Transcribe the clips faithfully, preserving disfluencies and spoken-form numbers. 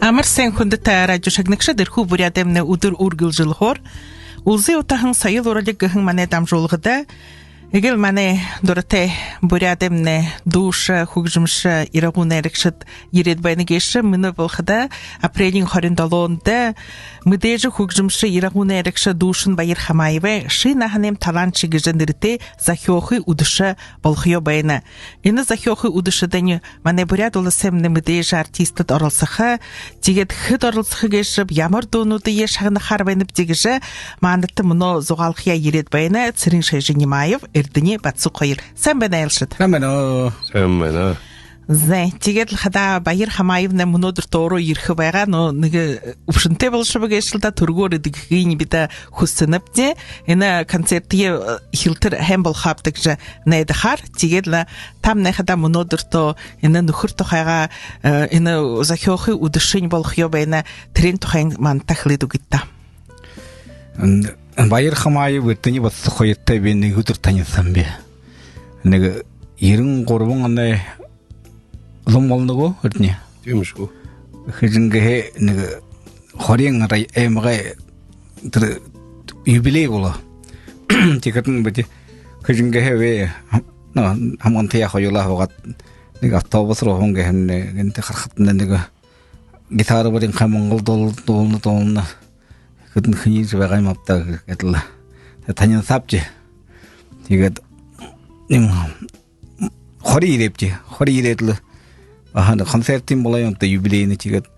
Амар сайн, хүндэтэ радио шагнагшад! Эрхүү буряадаймнай үдэр үргэлжэлхөөр. «Үлзы утаһан соёл уралиг» гэһэн манай дамжуулгада эгээл манай дуратай буряадаймнай дуушан, хүгжэмшэн, ирагуу найрагшад ерээд байна гээшэ. Мүнөө болоходо апрелиин хорин долоондо мэдээжэ хүгжэмшэн, ирагуу найрагшан, дуушан Баяр Хамаевай «Ши наһанайм талаанши» гэжэ нэрэтэй зохёохы үдэшэ болохоёо байна. Энэ зохёохы үдэшэдэнь манай Буряад Уласаймнай мэдээжэ артистнууд оролсохо. Тиигээд хэд оролсохо гээшэб, ямар дуунуудые шагнахаар байнабди гэжэ мандаа мүнөө зугаалхаяа ерээд байна Цырен-Шойжо Нимаев, Эрдэни Батсуг хоёр. Сайн байна, айлшад. Сайн байна. Сайн байна. Зай, тиигээд лэ хадаа Баяр Хамаевнай мүнөөдэр тоороо ерэхэ байгаа, но нэгэ үбшэнтэй болошобо гээшэл даа, түргөөр эдэгэхыень бидэ хүсэнэбди. Энэ концертые, э, хилтэр һайн болохо ааб даа гэжэ найдахаар. Тиигээд лэ тамнай хадаа мүнөөдэр тоо энэ нүхэр тухайгаа, э, энэ зохёохы үдэшэнь болохоёо байна, тэрээн тухайнь мандаа хэлээд үгыт даа. М, Баяр Хамаев, Эрдэни Батсуг хоёртой би нэгэ үдэр танилсаһан би. Нэгэ ерэн гурбан оной зун болоно гү, Эрдэни? Тиимэ шүү. Хэжэнгэһээ нэгэ Хориин рай-, аймагай тэрэ юбилей болоо. Тиихэдэнь бидэ Хэжэнгэһээ бэ, ну, һамгантаяа хоюулаа һуугаад, нэгэ автобус руу һуун гэһэмнай, гэнтэ харахадань нэгэ гитара барин хай монгол дуул-, дуулна, дуулна. Хэдэн хэниинь байгаа юм ааб даа гээд лэ танилсаабди. Тиигээд юм Хори ерээбди. Хори ерээд лэ, аха, концерт юм болоо юм даа, юбилейный. Тиигээд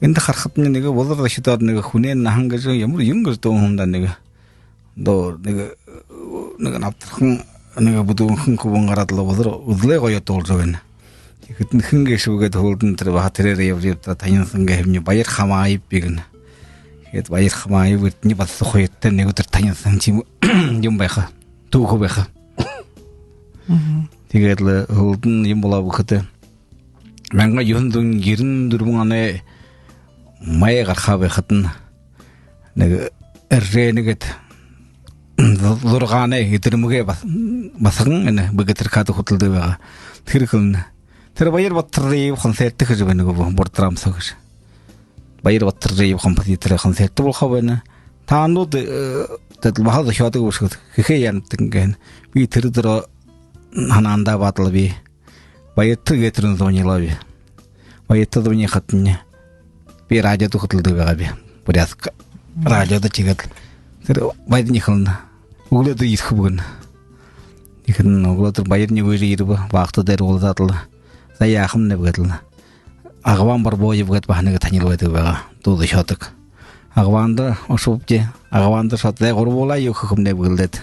эндэ харахадань нэгэ болор да шидээр нэгэ «Хүнэй наһан» гэжэ ямар юм гэжэ дуун һэн даа, нэгэ дуу, нэгэ, нэгэ набтархан, нэгэ бүдүүнхэн хүбүүн гараад лэ болор үзэлээ гоё дуулжа байна. Тиихэдэнь хэн гээшэб гээд һүүлдэнь тэрэ баһа тэрээр ябажа ябадаа танилсаһан гэһэмни, Баяр Хамаев би гэнэ. Тиигээд Баяр Хамаев, Эрдэни Батсуг хоёртой нэгэ үдэр танилсаһан тиимэ юм байха. Түүхэ байха. Мгм. Тиигээд лэ һүүлдэнь юм болоо гэхэдэ, мянга юһэн зуун ерэн дүрбэн оной май гарахаа байхадань нэгэ Эржэнэ гээд зу-, зургаанай эдэрмэгэй бас-, басаган энэ БГТРК-да хүдэлдэг байгаа. Тэрэ хэлэнэ: «Тэрэ Баяр Баторжиев концерт хэжэ байна гү, Бурдрам соо», — гэжэ. «Баяр Баторжиев композиторой концерт болохо байна. Таанад, э, тэдэ баһал зохёодог бэшэ гүт, хэхээ яанабта?» — гэһэн. Би тэрэ дороо һанаандаа абаад лэ би Баярта гээд түрүүн звонилоо би. Баярта звонихадань, би радиодо хүдэлдэг байгаа би. Бурятск радиодо. Тиигээд тэрэ Баярни хэлэнэ: «Үглөөдэр ерэхэб», — гэнэ. Тиихэдэнь үглөөдэр Баярни гүйжэ ерэбэ, вахта дээрэ уулзаад лэ: «За, яахамнайб?» — гээд лэ. Агван Барбоев гээд баһа нэгэ танил байдаг байгаа, дуу зохёодог. Агванда ошообди, Агванда ошоод: «За, гурбуулаа юу хэхэмнайб?» — гэлдээд.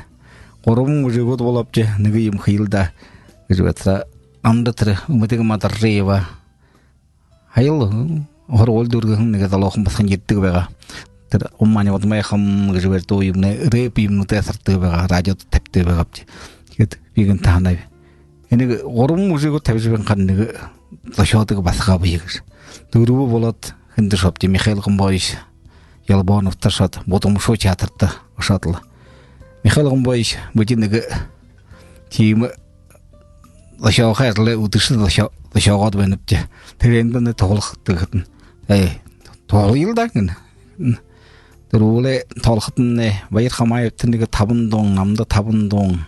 «Гурбан үжэгүүд болообди, нэгэ юм хэел даа», — гэжэ байтараа, намда тэрэ Мэдэгма Доржиева, һаял һургуули дүүргэһэн нэгэ залуухан басаган ерэдэг байгаа. Тэрэ «Уммани удмайхам» гэжэ бээр дуу юумэнэй, рэп юумэнүүдые асардаг байгаа, радиодо табидаг байгаабди. Тиигээд би гэнтэ һанааб: «Эндэ гурбан үжэгүүд табижа байхань, нэгэ зохёодог басагаа бии», — гэжэ. Дүрбэ болоод, хэндэ ошообди, Михаил Гомбоевич Елбоновто ошоод, Будамшуу театрта ошоод лэ: «Михаил Гомбоевич, бидэ нэгэ тиимэ зохёохы ажалай үдэшэ зохё-, зохёогоод байнабди. Тэрээндэ мүнөө туһалхат», — гэхэдэнь: «Ээ, туһалаял даа», — гэнэ. Дүрбүүлээ туһалхадань, Баяр Хамаевта нэгэ табан дуун, намда табан дуун,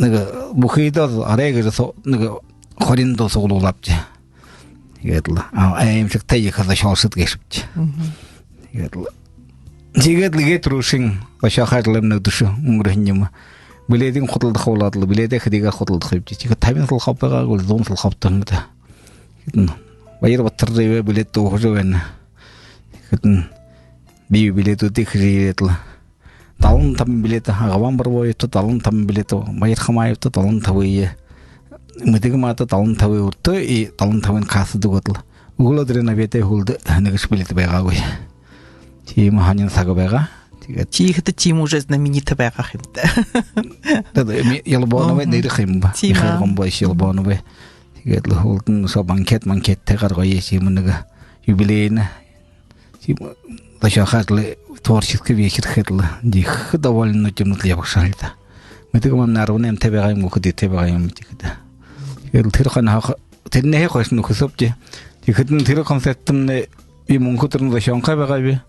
нэгэ бүхыдөө арай гэжэ со-, нэгэ хорин дуу суглуулаабди. Тиигээд лэ, а, аймшагтай ехэ зохёолшод гээшэбди. Мгм. Тиигээд лэ, тиигээд лэ гээд түрүүшын зохёохы ажалаймнай үдэшэ үнгэрһэн юм. Бэлэдые худалдаха болоод лэ, бэлэдээ хэдыгээр худалдахабди. Тиигээд табин солхооб байгаа гү, зуун солхообтой юм даа. Тиихэдэнь Баяр Баторжиевай бэлэд дуухажа байна. Тиихэдэнь би бэлэдүүдые хэжэ ерээд лэ, далан табан бэлэдые Агван Барбоевта, далан табан бэлэдые Баяр Хамаевта, далан табые Мэдэгмада, далан табые урда и далан табые кассада үгөөд лэ, үглөөдэрэй обедэй һүүлдэ нэгэшье бэлэд байгаагүй. Тиимэ һонин саг байгаа. Тиигээд тиихэдэ тиимэ уже знаменитый байгаа юм даа. Тэдэ Ми-, Елбоновой нэрэ юм ба. Тиимэ. Михаил Гомбоевич Елбоновой. Тиигээд лэ һүүлдэнь ошоо банкет, банкеттэйгээр гоё тиимэ нэгэ юбилейнэ, тиимэ зохёохы ажалай творческий вечер хээд лэ, ехэ довольно юумэнүүд лэ ябагшаа һэн даа. Мэдэгмамнай арбан наймтай байгаа юм гү, хэдытэй байгаа юм тиихэдэ. Тиигээд лэ тэрэ хонхо-, тэрэнээһээ хойшонь хүсөөбди. Тиихэдэнь тэрэ концертдэмнай би мүнхэ түрүүн зохёонхой байгааб.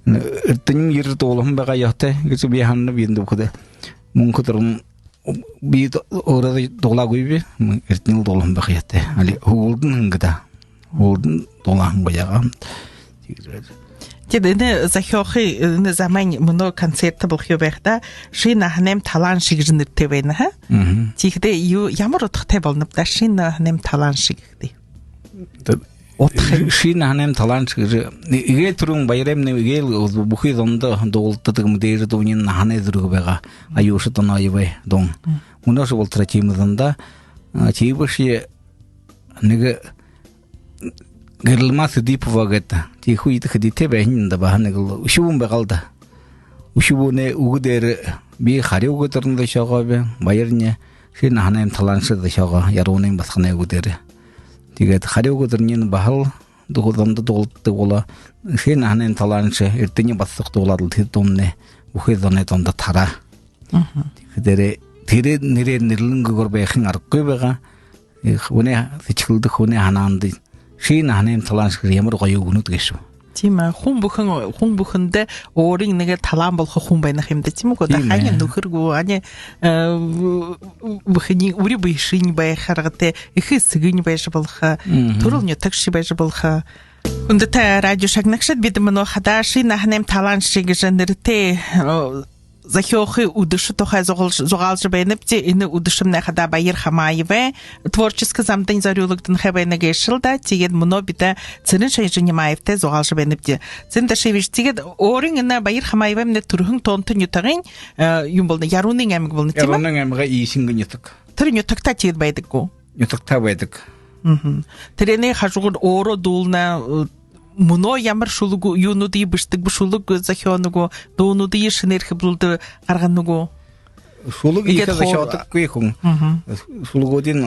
Эрдэниин ерээ дуулаһан байгаа ёһотой гэжэ би һананаб, юундэб гэхэдэ, мүнхэ түрүүн би д-, өөрөө дуулаагүйб, Эрдэниил дуулаһан байха ёһотой. Али һүүлдэнь һэн гү даа. Һүүлдэнь дуулаһан байгаа. Тиигээд энэ зохёохы, энэ замайнь мүнөө концерт болохо байхадаа, «Ши наһанайм талаанши» гэжэ нэрэтэй байна, ха? Мгм. Тиихэдээ юу, ямар удхатай болоноб даа, «Ши наһанайм талаанши» гэхэдээ? Тэ-, удха. «Ши наһанайм талаанши» гэжэ, эгээ түрүүн Баяраймнай эгээл бүхы зондо дуулдадаг, мэдээжэ дуунь «Наһанай зүргэ» байгаа. Аюуша Доноевай дуун. Мм. Мүнөөшье болотор тиимэ зон даа. А, тиибэшье нэгэ Гэрлэма Цыдыпова гээд, тиихэ үедэ хэдытэй байһан юм даа, баһа нэгэл үхибүүн байгаал даа. Үхибүүнэй үгэ дээрэ би «Харюу» гэдэг зохёогооб, Баярнай «Ши наһанайм талаанши» зохёогоо, Яруунын басаганай үгэ дээрэ. Тиигээд «Харюу» гэдэрынь баһал дуу-, зондо дуулдадаг болоо. «Ши наһанайм талаанши» Эрдэни басаган дуулаад лэ, тэрэ дуумнай бүхы зоной зондо тараа. Мгм. Тиихэдээрээ тэрэ нэрээр нэрлэнгүйгөөр байхын аргагүй байгаа. Э, хүнэй сэдьхэлдэ, хүнэй һанаанда «Ши наһанайм талаанши» гэжэ ямар гоё үгэнүүд гээшэб. Тиимэ, хүн бүхэн, хүн бүхэндэ өөрын нэгэ талаан болохо хүн байна ха юм даа, тиимэ гү? Тиимэ. Хани нүхэр гү, али, э, бү-, бүхэниинь үри бэшэнь байха аргатай, эхэ эсэгэнь байжа болохо, мгм, түрэл нютагши байжа болохо. Хүндэтэ радио шагнагшад, бидэ мүнөө хадаа «Ши наһанайм талаанши» гэжэ нэрэтэй, э, зохёохы үдэшэ тухай зугаалж-, зугаалжа байнабди. Энэ үдэшэмнай хадаа Баяр Хамаевай творческо замдань зорюулагданхай байна гээшэл даа. Тиигээд мүнөө бидэ Цырен Шойжонимаевтай зугаалжа байнабди. Цырен Дашиевич, тиигээд өөрын энэ Баяр Хамаеваймнай түрэһэн тоонто нютагынь, э, юун болоно, Яруунын аймаг болоно, тиимэ? Яруунын аймагай Исингын нютаг. Тэрэ нютагтаа тиигээд байдаг гү? Нютагтаа байдаг. Мгм. Тэрэнэй хажуугаар өөрөө дуулна, э, мүнөө ямар шүлэг юунуудые бэшэдэг бэ, шүлэг зохёоно гү, дуунуудые шэнээр хэблүүлээд гаргана гү? Шүлэг иигээд ехэ хуу зохёодоггүй хүн. Мгм. Шүлэгүүдынь,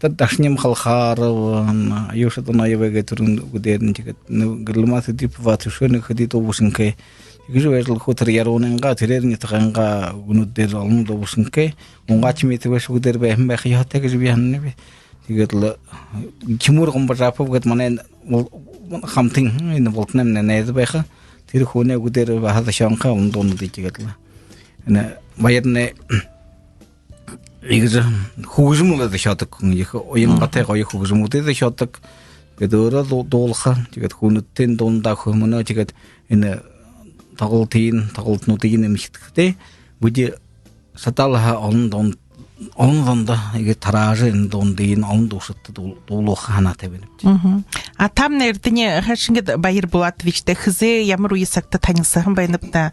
э, Дашаним Халхарова, м, Аюуша Доноевай гээд түрүүн үгэ дээрэнь, тиигээд, ну, Гэрлэма Цыдыпова, тиишэнь нэгэ хэды дуу бэшэнхэй. Тиигэжэ байжал хуу тэрэ Яруунынгаа, тэрээр нютагайнгаа үгэнүүд дээрэ олон дуу бэшэнхэй. Унгаа Чимитовэй шүлэг дээрэ байһан байха ёһотой гэжэ би һананаб. Тиигээд лэ Тимур Гомбожапов гээд манай бол-, хамтын, энэ бултанаймнай найза байха. Тэрэ хүнэй үгэ дээрэ баһа зохёонхой олон дуунуудые, тиигээд лэ энэ Баярнай иигэжэ хүгжэм лэ зохёодог хүн, ехэ уянгатай, мгм, гоё хүгжэмүүдые зохёодог. Тиигээд өөрөө ду-, дуулаха. Тиигээд хүнүүдтэйнь дуундаа хүмүнөө, тиигээд энэ тоглолтын, тоглолтонуудые эмхидхэдээ, бидэ шадаал һаа олон дуун-, олон зондо иигээд тараажа, энэ дуунуудыень олон дуушадта дуу-, дуулуулха һанаатай байнабди. Мгм. А таамнай Эрдэни хайшан гээд Баяр Булатовичтай хэзээ, ямар үе сагта танилсаһан байнабта?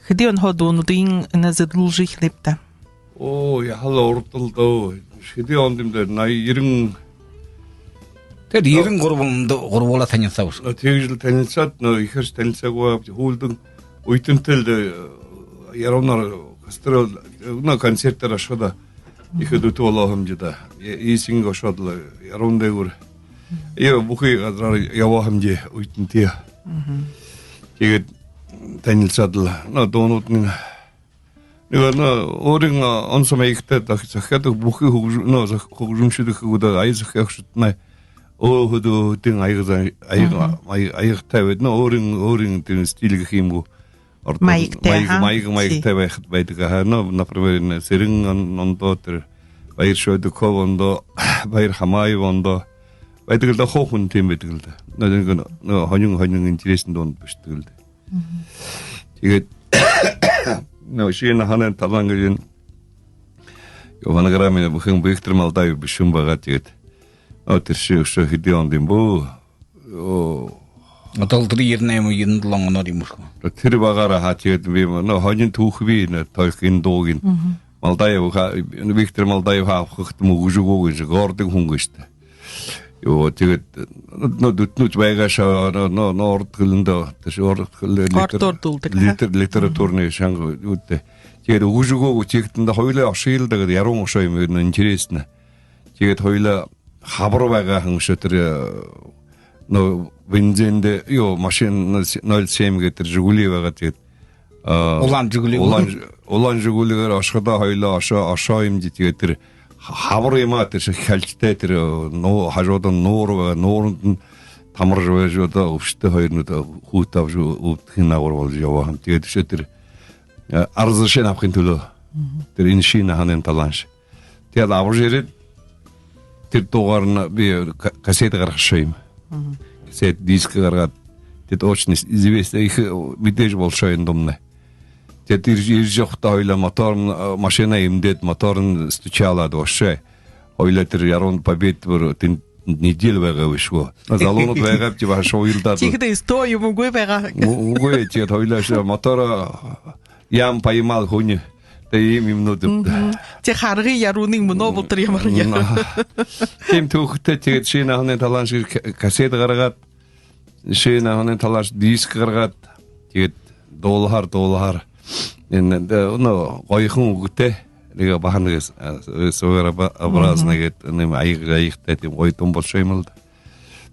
Хэды онһоо дуунуудыень энэ зэдэлүүлжэ эхилээбта? Оо, яһала урда лэ даа. Хэды ондо юм даа, наян, ерэн. Тэрэ ерэн гурбан ондо гурбуулаа танилсаа бэшэ. Но, тиигэжэл танилсаад, но, ехээр танилсаагүй, һүүлдэнь үетэнтэйл даа, Яруунаар гастроль, но, концертээр ошоходо, ехэ дүтэ болоо һэмди даа. Исингэ ошоод лэ, Яруун дээгүүр. Ехэ бүхы газараар ябаа һэмди үетэнтэй. Мгм. Тиигээд танилсаад лэ, но, дуунуудынь Нэгэ, но, өөрын, а, онсо маягтай зох-, зохёодог бүхы хүгжэм-, но, зох-, хүгжэмшэд гэхэ гү даа, ая зохёогшодтнай өөһэд, өөһэдынь аяга за-, аяга, мгм, ая-, аягатай байдаг. Но, өөрын, өөрын тэрэ стиль гэхэ юм гү, ордон маягтай, маяг, аха, маяг, маягтай байхад байдаг. Аха, но, например, энэ Цырен он-, ондоо, тэрэ Баяр Шойдоков ондоо, Баяр Хамаев ондоо байдаг лэ даа, хуу хүн тиимэ байдаг лэ даа. Но, энэ, но, һонин, һонин интереснэ дуунууд бэшэдэг лэ даа. Мгм. Тиигээд, но, «Ши наһанайм талаанши» гэжэ энэ фонограммые бүхэн Виктор Малдаев бэшэһэн байгаа. Тиигээд, но, тэрэшни үшөө хэды ондо юм бэ? Оо. Одоол тэрэ ерэн найман, ерэн долоон онуур юм бэшэ гү? Тэрэ багаар, аха, тиигээд би, но, һонин түүхэб, но, только энэ дуугынь. Мгм. Малдаев ха-, Виктор Малдаев ха абхахадам үгэжэ үгөөгүй гэжэ, гордо хүн гээшэ даа. Юу, тиигээд, но, дүтэнүүд байгаа шаа, но, но, но, ород хэлэндэ, тэрэшни ород хэлэ-, литер-, ордоор дуулдаг, литер-, аха, литературный шанга, юу даа. Тиигээд үгэжэ үгөөгүй, тиихэдэнь даа хоюулаа ошоёл даа гээд, Яруун ошоо юм, но, интереснэ. Тиигээд хоюулаа хабар байгаа һэн шэ тэрэ, э, но, бензиндэ, юу, машина, но, с-, ноль семь гээд тэрэ Жигули байгаа, тиигээд, а, улаан Жигули. Улаан Ж-, улаан Жигулигээр ошоходоо хоюулаа ошоо, ошоо юмди, тиигээд тэрэ хабар юм аа, тэрэ шэхэ хальчтай, тэрэ, э, нуу-, хажуудань нуур байгаа, нуурандань тамаржа байжа одоо үбшэтэй хоёрнууд хүүтэ абажа үбдэхын наагуур боложо ябаа һэм. Тиигээд үшөө тэрэ, э, разрешение абахын түлөө тэрэ энэ шэнэ наһанайм талааншье. Тиигээд абажа ерээд, тэрэ дуугаарнь би ка-, кассетэ гаргашоо юм. Кассетэ, диск гаргаад, тиигээд очень известный, ехэ мэдээжэ болошоо энэ дуумнай. Тиигээд ерэжэ, ерэжэ ябахадаа хоёлаа мотор, э, машина эмдээд, моторынь стучалаад ошоо. Хоёлаа тэрэ Ярууна Победа бүри тэндэ неделя байгаа бэшэ гү. Залуунууд байгаабди, баһа шууялдаад. Тиихэдэ сто юм үгы байгаа. Ү-, үгы, тиигээд хоёлаа ши мотора, э, ямпа, ямал, хуни. Тэ, иимэ юумэнүүд. Тэ, харгы Яруунын мүнөө болотор ямар яа. Тиимэ түүхэтэй. Тиигээд шэнэ наһанай талааншье гэжэ к-, кассетэ гаргаад, шэнэ наһанай талааншье диск гаргаад, тиигээд дуулаһаар, дуулаһаар. Энэ, тэ, нөө, гоёхон үгэтэй. Нэгэ баһа нэгэ с-, а, с-, своеобразный гээд, нэгэ аяг-, аягтай, тиимэ гоё дуун болошоо юм лэ даа.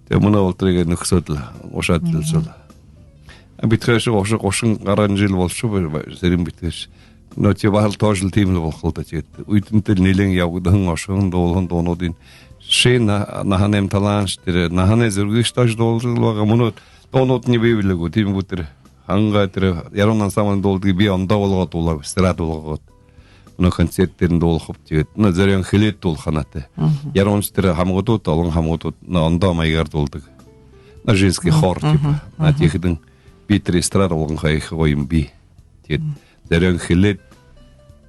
Тиигээд мүнөө болотор иигээд нүхэсөөд лэ, ушаад лэ соо. А, бидэ хойшоо гушан, гушан гаран жэл болошоо бай-, бай-, Сэрэн бидэ хойшоо. Но тиигээд баһал тоже лэ тиимэ лэ болохол даа. Тиигээд үетэнтэй лэ нэлээн ябагдаһан, ошоһон, дуулаһан дуунуудынь шэнэ на-, наһанайм талааншье, тэрэ наһанай зүргэгшье тоже дуулажа лэ байгаа. Мүнөө дуунуудынь бии бэлэй гү, тиимэ гү, тэрэ ханга тэрэ Яруунын ансамбльнай дуулдаг, би ондоо болгоод дуулааб, эстрада болгоод. Мүнөө концерт дээрэнь дуулахаб, тиигээд. Мүнөө «Зорён хэлээд» дуулаха һанаатай. Ярууншье тэрэ хамагадууд, олон хамагадууд, мүнөө ондоо маягаар дуулдаг. Мүнөө женский хор, типа. Мүнөө тиихэдэнь би тэрэ эстрада болгонхой ехэ гоё юм бии. Тиигээд «Зорён хэлээд»,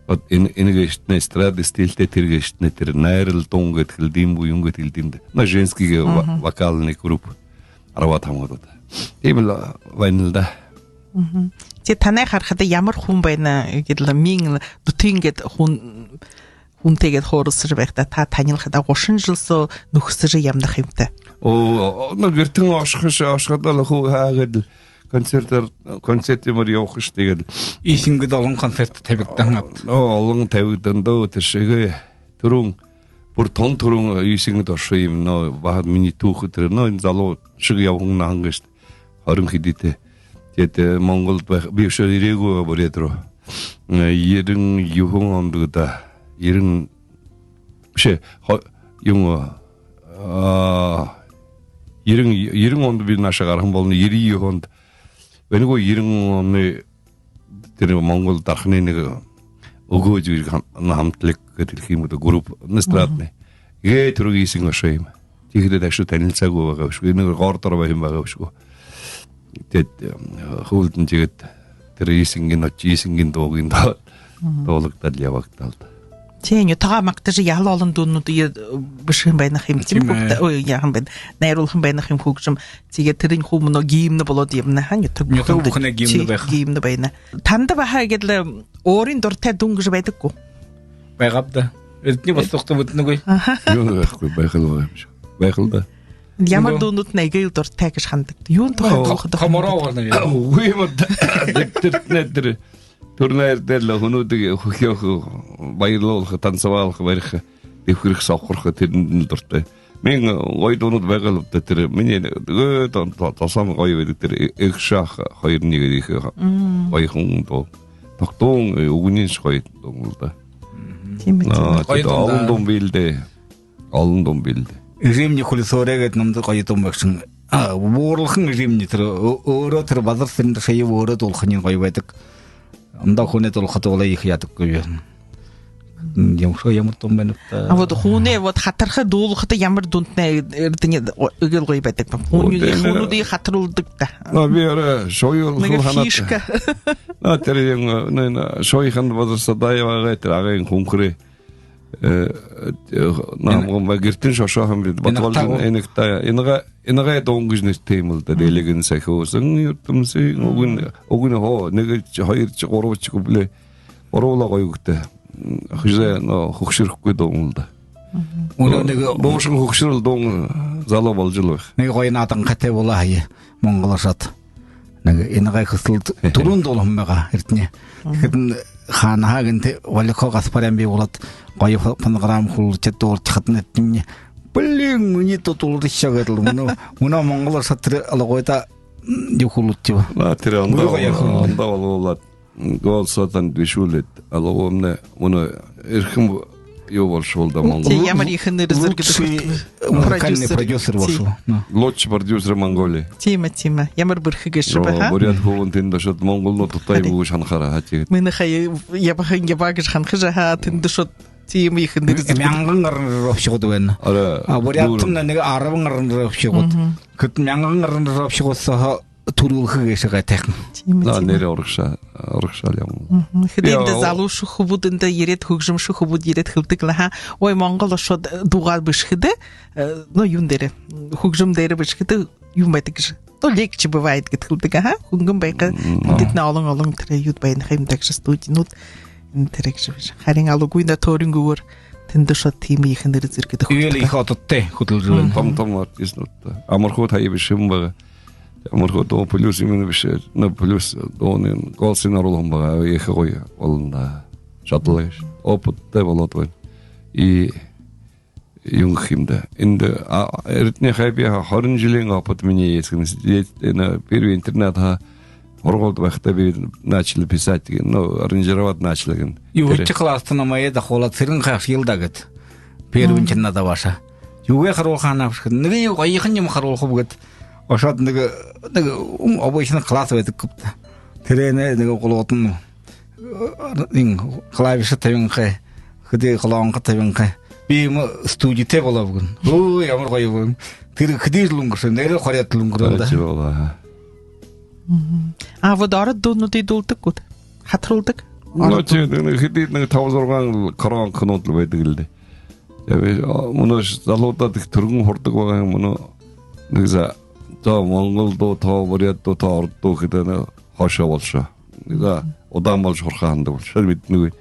вот энэ, энэ гээшэтнай эстрада стильтэй, тэрэ гээшэтнай тэрэ найрал дуун гээд хэлэдэг юм гү, юун гээд хэлэдэг юм даа. Мүнөө женский ва-, вокальный группа. Арбаад хамагадууд. Тиимэ лэ байна лэ даа. Тиигээд танай харахада ямар хүн байна гээд лэ, мүн лэ дүтын гээд хүн, хүнтэй гээд хөөрэлсэжэ байхада, та танилхада гушан жэл соо нүхэсэжэ ябана ха юм даа. Оо, ну, гэртэнь ошохош, ошоходоо лэ хуу хаа гээд лэ концертээр, концерт юумээр ябахаш, тиигээд лэ. Эсэгэдэ олон концерт табигдаһан аад. Оо, олон табигдаһан даа, тэрэ шэгээ. Түрүүн, бүри тон түрүүн Эсэгэдэ ошоо юм, но баһа минии түүхэ тэрэ, но энэ залуу шэг ябаһан наһан гээшэ даа. Хорин хэдытэй. Тиигээд, э, Монголдо байха, би үшөө ерээгүй байгаа буряад руу. Э, ерэн юһэн ондо даа. Ерэн, бэшэ, хо-, юун, а, ерэн, ерэн ондо би наашаа гараһан болоно, ерэн юһэн ондо. Энээгүүр ерэн оной тэрэ Монгол дарханай нэгэ «Үгөөж» гэжэ хам-, хамтлаг гээд хэлэхэ юм гү даа, группа, эстрадный. Гээ түрүүн Эсэгэдэ ошоо юм. Тиихэдэ ташуу танилсаагүй байгаа бэшэ гү. Энэ гор доро байһан байгаа бэшэ гү. Тиигээд, э, хуулдань тиигээд тэрэ Эсэгэдэнь ошожо, Эсэгэдэнь дуугынь дуу-, дуулагдаад лэ ябагдаа лэ даа. Тиин, нютагаа магтажа, яһала олон дуунуудые, э, бэшэһэн байна ха юм, тиимэ гү? Тиимэ. Ой, яаһан байна. Найруулһан байна ха юм хүгжэм. Тиигээд тэрэнь хуу мүнөө гимн болоод ябана ха, нютаг бүхэндэ. Нютаг бүхэндэ гимн байха. Гимн байна. Танда баһа гээд лэ өөрын дуратай дуун гэжэ байдаг гү? Байгааб даа. Эрдэни басагта бүтэнэгүй. Аха. Юун байхагүй, байха л байгаа юм ши. Байха л даа. Ямар дуунуудынь эгээл дуратай гэжэ һанадаг? Юун тухай дуулахада һанадаг? Комаров, наверное. Үгы юм даа. Дэбтэртнай тэрэ түрэнэй эрдэлэ хүнүүдые хүхеэхэ, баярлуулха, танцевалха, бариха, дэбхэрхэ, сохорхо, тэрэндэ дуратай. Мүн гоё дуунууд байгаа л даа, тэрэ минии гээ то-, то-, тосон гоё байдаг, тэрэ э-, «Эгшаах хоёрни» гээд ехэ гоёхон дуу. Тогтуун, э, үгэнишье гоё дуун лэ даа. Тиимэ, тиимэ. Гоё дуун даа. Олон дуун бии л даа. Олон дуун бии л даа. «Эжымни хүлисөөрэй» гээд номдо гоё дуун байгша. А, «Бууралхан эжымни» тэрэ, ө-, өөрөө тэрэ Базар Сэрэн-Дашиев өөрөө дуулахань гоё байдаг. Ондоо хүнэй дуулахада улай ехэ яадаггүй юм. М, ямар шоо, ямар дуун байнаб даа. А вот хүнэй вот хатарха дуулахада ямар дуунтнай эрдэни эгээл гоё байдаг бэ? Хүнүүдые, хүнүүдые хатаруулдаг даа. Но би арай шууялха һанаатай. Нэгэ фишка. Но тэрэ юм, нэ, нэ, шууяхань Базар Садаев аагаа, тэрэ Агын Хүнхэрэй. Э, э, намган ба гэртэнь шошооһон би. Батбалжын Энэгтаа. Энэгтаа, Энэгэй, Энэгэй дуун гэжэ нэрэтэй юм лэ даа. Дэлгэн сахюусан юртэмсын, үгэнь, үгэнь хоо, нэгэшье, хоёршье, гурбашье куплет. Гурбуулаа гоё үгэтэй. М, хэзээ, но, хүгшэрхэгүй дуун лэ даа. Үнөө нэгэ дуушан хүгшэрэл дуун залуу боложо л байха. Нэгэ гоё нааданхатай болоо һая, Монгол ошоод. Нэгэ Энэгэй хүсэлдэ түрүүн дуулаһан байгаа, эрдэни. Тиихэдэнь хаанаһаа гэнтэ Валико Гаспарян бии болоод, гоё фо-, фонограмма хүлэгшэд дуулажа хадань эрдэни: «Блин, минии дуу дуулыш», — гээд лэ. Мүнөө, мүнөө Монгол ошоод, тэрэ Алгойдо, м, юу хүлэгшэ бэ? А, тэрэ ондоо, ондоо болгуулаад, «Голос Сатаны» бэшүүлээд, Алгоймнай мүнөө эрхим юу болошоол даа, Монгол. Тии, ямар ехэ нэрэ зэргэдэ хүртэнэ. Лучший музыкальный продюсер. Продюсер болошоол. Тии. Ну. Лучший продюсер Монголии. Тиимэ, тиимэ. Ямар бэрхэ гээшэб, аа? Буряад хүбүүн тэндэ ошоод, монголнууд тутай юм гү гэжэ һанахаар, аа, тиигээд. Мэнэ хаяа ябаха юм ябаа гэжэ һанахажа, аа, тэндэ ошоод тиимэ ехэ нэрэ зэргэдэ. Мянган аранжировщигууд байна. Арай. А буряадтамнай нэгэ арбан аранжировщигууд. Мгм. Гэхэдэ мянган аранжировщигууд соо түрүүлхэ гээшэ гайтайхан. Тиимэ, тиимэ. Нээрээ урагшаа, урагшаа лэ юм. Мгм. Хэды эндэ залуушуул хүбүүд, эндэ ерээд, хүгжэмшүүл хүбүүд ерээд хэлэдэг лэ, аа. Ой, Монгол ошоод дуугаа бэшэхэдэ, э, ну, юун дээрэ, хүгжэм дээрэ бэшэхэдэ юун байдаг гэжэ. Ну, легче бывает гэжэ хэлэдэг, аа. Хүнгэн байха, тэндэтнай олон-олон тэрэ юуд байна ха юм даа гэжэ, студинууд, энэ тэрэ гэжэ бэшэ. Харин алугүйнэ, төөринь үгөөр тэндэ ошоод тиимэ ехэ нэрэ зэргэдэ хүртэдэг. Иигээл ехэ одоттой хүдэлжэ байна. Мгм. Том-том артистнууд даа. Амархууд хаяа бэшэһэн байгаа. Амархууд, о, плюс юм бэшэ. Ну, плюс, о, нэ, голосыень оруулһан байгаа. Ехэ гоё болоно даа. Шадалаа гээшэ. Опыттай болоод байна. И юун гэхэ юм даа. Эндэ, а, эртэнь хаяа би хорин жэлэй опыт минии есть гэнэ. Сидеть, э, на первый интернатһаа һургуулида байхадаа би начали писать гэнэ. Ну, аранжировать начали гэнэ. Юу, тэрэ хэды класста намайе дахуулаад, Сэрэн-Хай, ашыгыл даа гээд. Первый интернат абаашаа. Юугээ харуулха һанаабши гэхэдэ, нэгэ юу гоёхон юм харуулхаб гээд. Ошоод нэгэ, нэгэ, м, обычный класс байдаг гээб даа. Тэрэнэй нэгэ гулгадань, э, энэ клавиша табинхай, хэды колонка табинхай. Би юм студитэй болооб гэнэ. Өө, ямар гоё юм. Тэрэ хэды жэл үнгэршөө, нээрээ хорёод жэл үнгэрөө даа. Гоё жэл болоо, аа. Мгм. А вот ород дуунуудые дуулдаг гүт? Хатаруулдаг? Ну, ород дуу. Тии, нэгэ хэды, нэгэ таба-зургаан колонканууд лэ байдаг лэ даа. Яа, би, а, мүнөө залуудаа ехэ түргэн һурадаг байгаа юм, мүнөө нэгэ за, тоо монгол дуу, тоо буряад дуу, тоо ород дуу гэхэдэ, нэгэ хоошоо болошоо. Нэгэ за, удаан болошоо, һураха һанадаг болошоо, мэдэнэгүй.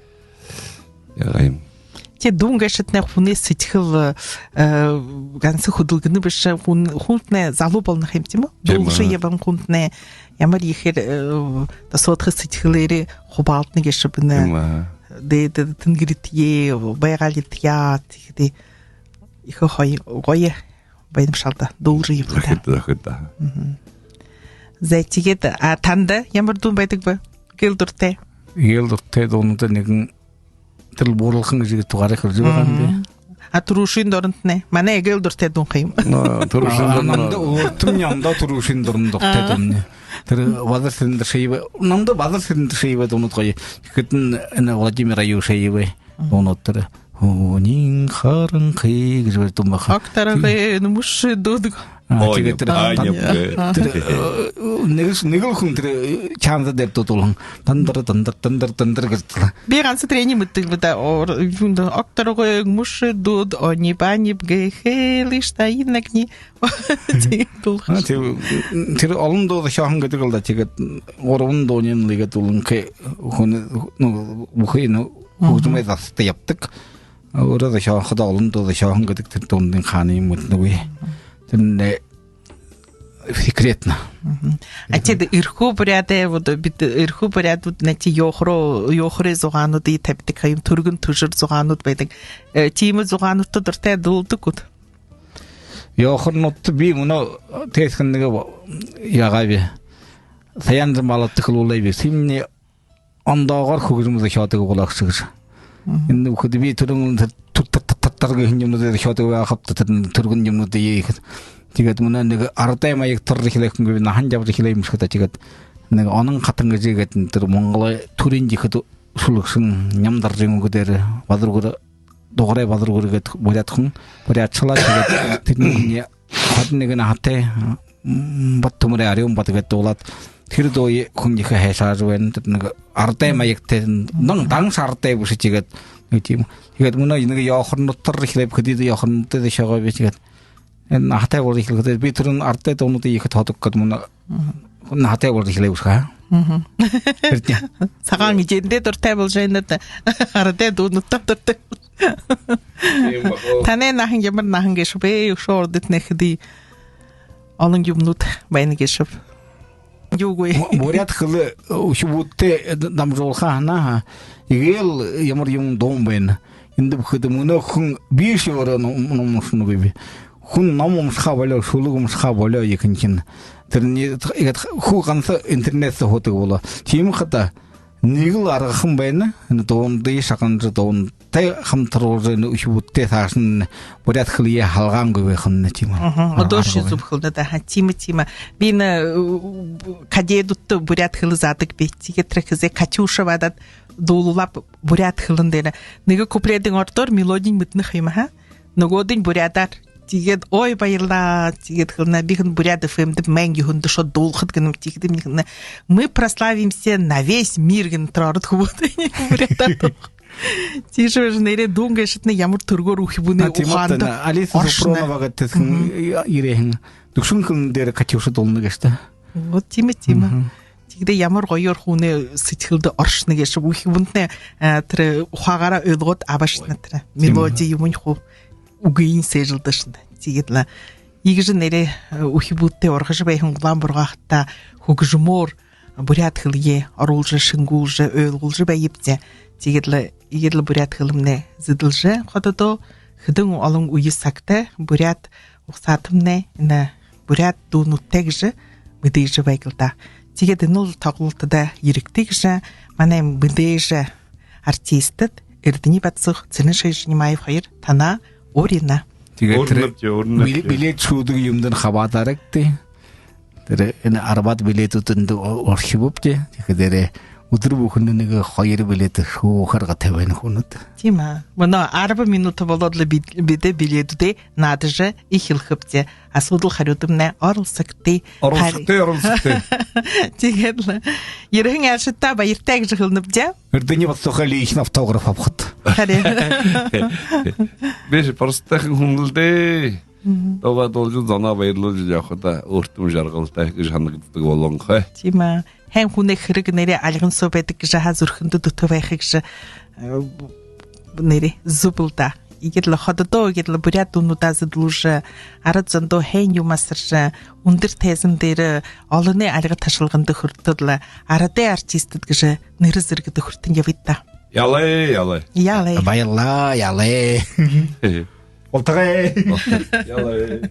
Яагаа юм. Тии, дуун гээшэтнай хүнэй сэдьхэл, э, ганса хүдэлгэнэ бэшэ, хүн, хүнтнай залуу болоно ха юм, тиимэ гү? Тиимэ. Дуулажа ябаһан хүнтнай ямар ехээр, э, досоодхо сэдьхэлээрээ хубаалдана гээшэб, нэ. Тиимэ. Дээдэ тэнгэритэеэ, байгаалитаяа, тиихэдэ ехэ гоё, гоё байна бшуу даа, дуулажа ябахада. Захид, захид, да. Мгм. За, тиигээд, а, танда ямар дуун байдаг бэ? Эгээл дуратай. Эгээл дуратай дуунуудаа нэгэн тэрэл «Бууралхан» гэжэ тугаар хэжэ байгаа юм би. Мгм. А «Түрүүшын дурантнай»? Манай эгээл дуратай дуун ха юм. А, «Түрүүшын дуран». А, намда өөртэмни ондоо «Түрүүшын дуран» дуратай дуун. Тэрэ Базар Сэрэн-Дашиевай, намда Базар Сэрэн-Дашиевай дуунууд гоё. Тиихэдэнь энэ Владимир Аюшеевай дуунууд тэрэ. «Һүниин харанхы» гэжэ бай дуун байха. «Огторгойн мүшэд дууд». А, ой, тиигээд тэрэ, а, тан-, нэ, тэрэ, э, нэгэл, нэгэл хүн тэрэ, э, чанза дээрэ дуулаһан. Тандар, тандар, тандар, тандар гэжэ дуулаа. Би ганса тэрэниие мэдэдэг би даа. Ор-, юундэ, «Огторгойн мүшэд дууд», «Они бани бгэ хэлыш та инагни». Тиигээд дуулаха. А, тэрэ, тэрэ олон дуу зохёоһон гэдэг лэ даа. Тиигээд гурбан дууниинь лэ иигээд дууланхай хүн, ну, бүхы, ну, хүгжэмэй засагта ябадаг. Өөрөө зохёоходоо, олон дуу зохёоһон гэдэг тэрэ дуунуудынь хаанаб, мэдэнэгүй. Тэрэнь секретно. Мгм. А тиигээд Эрхүү буряадай, вот, бидэ Эрхүү буряадууд, нэ, тии, ёохор, ёохорой зугаануудые табидаг ха юм, түргэн түшэр зугаанууд байдаг. Э, тиимэ зугаануудта дуратай, дуулдаг гүт? Ёохорнуудта би мүнөө тээшэнь нэгэ яагааб. Саян зам баладта хэлүүлээб. Симни ондоогоор хүгжэм зохёодог болоо һэн гэжэ. Мгм. Энэ бүхэдэ би түрүүн тар-, тар-, тар-, тар-, тар гэһэн юумэнүүдые зохёодог байгааб даа, тэрэ түргэн юумэнүүдые ехэ. Тиигээд мүнөө нэгэ арадай маягтаяа эхилээ һэм гэбэ, наһан ябажа эхилээ юм шуу даа. Тиигээд нэгэ «Онон хатан» гэжэ иигээд тэрэ Монголой түрын ехэ шүлэгшэн Нямдоржын үгэ дээрэ, Базар Гүрэ Дугарай Базар Гүрэ гээд буряад хүн, буряадшалаа. Тиигээд тэрэнэй хорин нэгэн наһатай, м, Бат-Түмэрэй «Арюун Бат» гээд дуулаад, тэрэ дууе хүн ехэ һайшаажа байна. Тэрэ нэгэ арадай маягтай, дан-, данша арадай бэшэ, тиигээд нэгэ тиимэ. Тиигээд мүнөө нэгэ ёохорнуудтаяа эхилээб, хэдыдэ ёохорнуудые зохёогооб би, тиигээд. Энэ наһатай боложо эхилхэдээ би түрүүн арадай дуунуудые ехэ тоодоггүй гээд, мүнөө наһатай боложо эхилээ бэшэ ха. Мгм. Эртэнь. Сагаан эдеэндээ дуратай боложо байна даа. Арадай дуунуудта дуратай. Тиимэ баха. Танай наһан ямар наһан гээшэб? Үшөө урдатнай хэды олон юумэнүүд байна гээшэб. Юугүй. Му-, буряад хэлэ, э, үхибүүдтээ, э, дамжуулха һанаа һаа, эгээл ямар юумэн дуун байна. Эндэ бүхэдэ мүнөө хүн, бишье өөрөө ном, ном уншанагүйб. Хүн ном уншахаа болёо, шүлэг уншахаа болёо ехэнхинь. Тэрэнь иигээд хуу ганса интернет соо һуудаг болоо. Тиимэ хадаа Нэгэл аргахан байна. Энэ дуундые шагнажа, дуунтай хамтаруулжа, энэ үхибүүдтээ саашань буряад хэлэеэ халгаангүй байхань, тиимэ. Мгм. Одоошье зүб хэлэнэ даа. Аха, тиимэ, тиимэ. Би энэ, э, кадедүүдтэ буряад хэлэ заадаг би. Тиигээд тэрэ хэзээ «Катюша» баадаад дуулуулааб буряад хэлэн дээрэ. Нэгэ купледынь ородоор, мелодиинь мэдэнэ ха юм, аха. Нүгөөдэнь буряадаар. Тиигээд: «Ой, баярлаа», — тиигээд хэлэнэ. Би хэн, «Буряад ФМ-дэ майн юһэндэ шууд дуулахат», — гэнэм. Тиихэдэ минии хэлэнэ: «Мы прославимся на весь мир», — гэнэ тэрэ ород хүбүүд. Буряадаар дуулаха. Тиижэ байжа, нээрээ дуун гээшэтнай ямар түргөөр үхибүүнэй ухаанда оршоно. Алиса Супрунова гээд тиихэдэ ерээһэн. Дүшэн хэлэн дээрэ «Катюша» дуулана гээшэ даа. Вот, тиимэ, тиимэ. Тиихэдэ ямар гоёор хүнэй сэдьхэлдэ оршоно гээшэб, үхибүүнтнай, э, тэрэ ухаагаараа ойлгоод абаашана тэрэ. Тиимэ. Мелоди юумэнь хуу үгыень сээжэлдэшэнэ. Тиигээд лэ иигэжэ нээрээ, э, үхибүүдтэй ургажа байһан улаан бургааһадта хүгжэмөөр буряад хэлэеэ оруулжа, шэнгүүлжэ, ойлгуулжа байбди. Тиигээд лэ, иигээд лэ буряад хэлэмнай зэдэлжэ, хододоо хэдэн олон үе сагта буряад угсаатамнай энэ буряад дуунуудтай гэжэ мэдээжэ байг лэ даа. Тиигээд энэл тоглолтодо ерэгты гэжэ манай мэдээжэ артистууд Эрдэни Батсух, Цырен Шойжинимаев хоёр танаа урина. Тиигээд тэрэ уринабди, уринабди. Билет шүүдэг юумэндэнь хабаадаарагты. Тэрэ энэ арбаад билетүүдынь орхибобди. Тиихэдээрээ үдэр бүхэндэ нэгэ хоёр билет шүүхэ аргатай байна хүнүүд. Тиимэ. Мүнөө арбан минута болоод лэ би-, бидэ билетүүдээ наадажа эхилхэбди. Асуудал харюудамнай оролсогты. Оролсогты, оролсогты. Тиигээд лэ ерэһэн айлшадтаа баяртай гэжэ хэлэнэбди. Эрдэни Батсухай личный автограф абахат. Харин. Бэшэ, простойхон хүн лэ даа. Мгм. Дуугаа дуулажа, зоноо баярлуулжа ябахада, өөртөө жаргалтай гэжэ һанагдадаг болонхой. Тиимэ. Хэн хүнэй хэрэг нээрээ альган соо байдаг гэжэ һаа, зүрхэндэ дүтэ байха гэжэ, э, нээрээ зүб лэ даа. Иигээд лэ хододоо, иигээд лэ буряад дуунуудаа зэдэлүүлжэ, арад зондоо һайн юумэ асаржа, үндэр тайзан дээрэ олоной альга ташалганда хүртэжэ лэ, арадай артистууд гэжэ нэрэ зэргэдэ хүртэн ябыт даа. Ялай, ялай. Ялай. Баярлаа, ялай. Болтогой. Ялай.